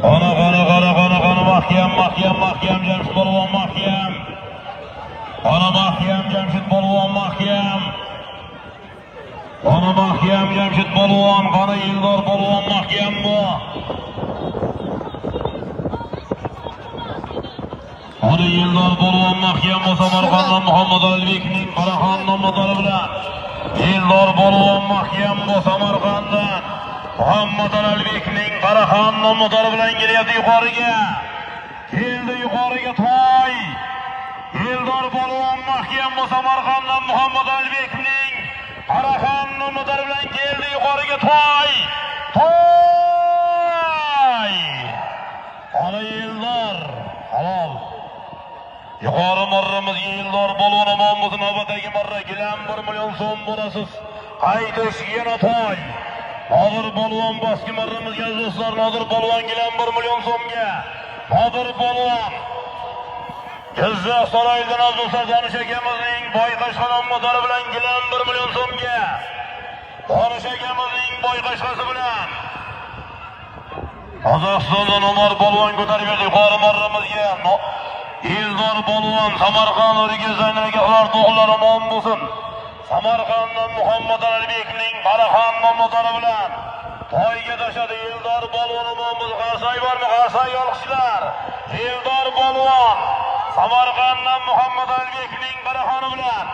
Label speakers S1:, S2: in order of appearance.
S1: Qani, qani, qani, qani, qani, mahkam, mahkam, mahkam, Jamshid polvon mahkam. Qani mahkam, Jamshid polvon mahkam. Qani mahkam, Jamshid polvon, qani Eldor polvon mahkammi? Qani Eldor polvon mahkammi Samarqanddan Muhammad Alibekning Qaraxon nomidori bilan. Eldor polvon mahkammi Samarqanddan Muhammad Alibekning Qaraxon nomidori bilan kelyapti yuqoriga. Keldi yuqoriga toy. Eldor polvon mahkammi Samarqanddan Muhammad Alibekning Qaraxon nomidori bilan keldi yuqoriga toy. Toy! Qani Eldor, halol. Yuqori marramizga Eldor polvon omon bo'lsin, navbatdagi marra gilam 1 million so'm bo'lasiz. Qaytish yana toy. Nodir polvon pastki marramizga, aziz do'stlar, Nodir polvon gilam 1 million so'mga. Nodir polvon Jizzax saroyidan, aziz do'stlar, Donish akamizning Boy Qashqa nomidori bilan gilam 1 million so'mga. Donish akamizning Boy Qashqasi bilan Qozog'istondan Umar polvon ko'tarib berdi yuqori marramizga. Eldor polvon Samarqand o'rgazanlar to'g'lar omon bo'lsin. Samarqanddan Muhammad Alibekning Qaraxon nomidori bilan toyga tashladi Eldor polvon, omon bo'lsin. Qarsak bormi? Qarsak, olqishlar. Eldor polvon Samarqanddan Muhammad Alibekning Qaraxoni bilan.